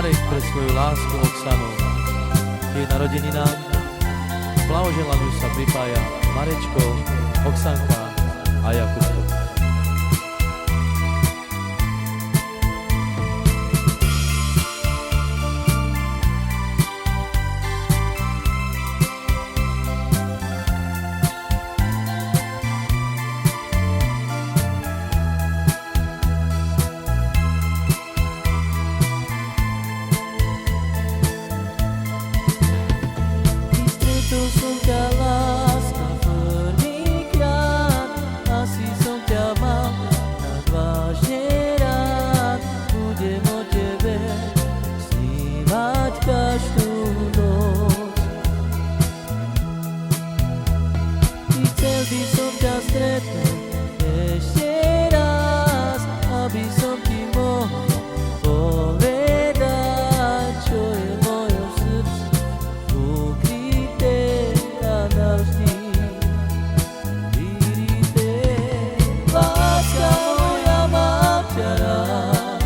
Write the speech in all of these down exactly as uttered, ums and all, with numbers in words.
Marek pre svoju lásku Oksanu. K jej narodeninám blahoželaňu sa pripája Marečko, Oksanka a Jakubko. I stretul sum ťa, láska, fãr mi kran, asi sum ťa mal tak vážne rád, budem o tebe snívať každu noc. I chcel by som ťa stretnúť ešte raz, aby som ti mohol povedať, čo je v mojom srdci ukryté a navždy vyryté. Láska moja, mám ťa rád,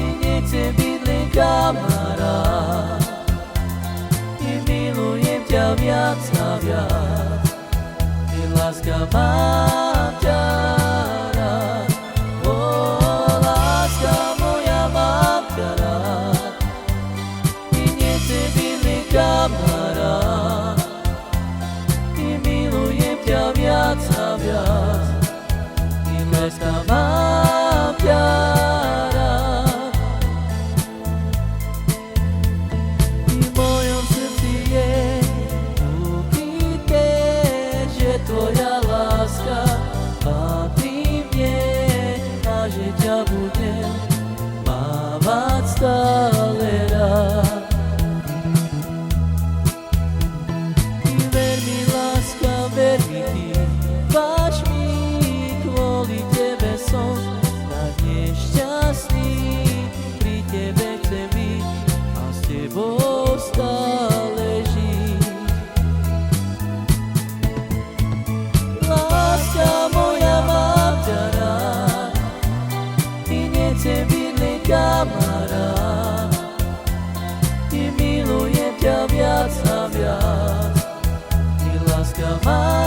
i nechcem byť len kamarát, i milujem ťa viac a viac. I láska, mám ťa rád. Ó, láska moja, mám ťa rád, i nechcem byť len kamarát, i milujem ťa viac a viac. I láska, mám ťa rád. I v mojom srdci je ukryté, že tvoja láska patrí mne a že ťa budem mávať stále rád. I ver mi, láska, ver mi ty, váž mi, kvôli tebe som tak nešťastný. Pri tebe chcem byť a s tebou stále žiť. Láska moja, mám ťa rád, i nechcem byť len kamarát, i milujem ťa viac a viac. I láska, mám